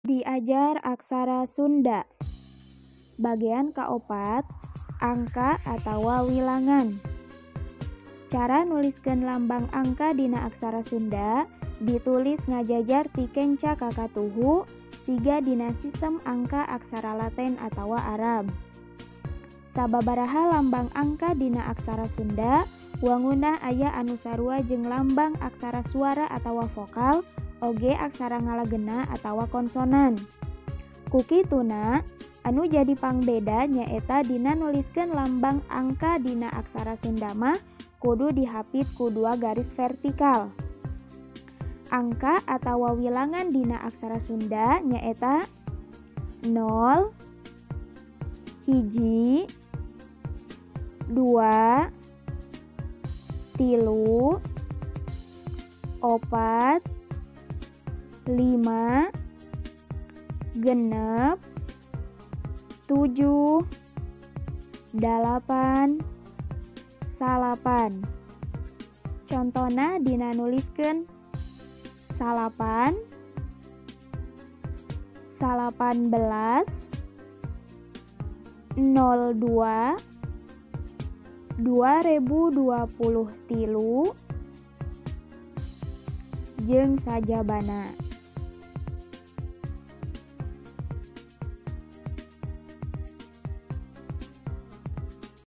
Diajar aksara Sunda. Bagean kaopat, angka atawa wilangan. Cara nuliskeun lambang angka dina aksara Sunda ditulis ngajajar ti kenca ka katuhu siga dina sistem angka aksara Latin atawa Arab. Sababaraha lambang angka dina aksara Sunda wangunna aya anu sarua jeung lambang aksara suara atawa vokal oge aksara ngalagena atawa konsonan. Ku kituna, anu jadi pangbeda nyaeta dina nuliskeun lambang angka dina aksara Sunda mah kudu dihapit ku dua garis vertikal. Angka atawa wilangan dina aksara Sunda nyaeta 0, 1, 2, 3, 4, 5, 6, 7, 8, 9. Contona dina nuliskeun 9, 18, 02, 2023 jeung sajabana.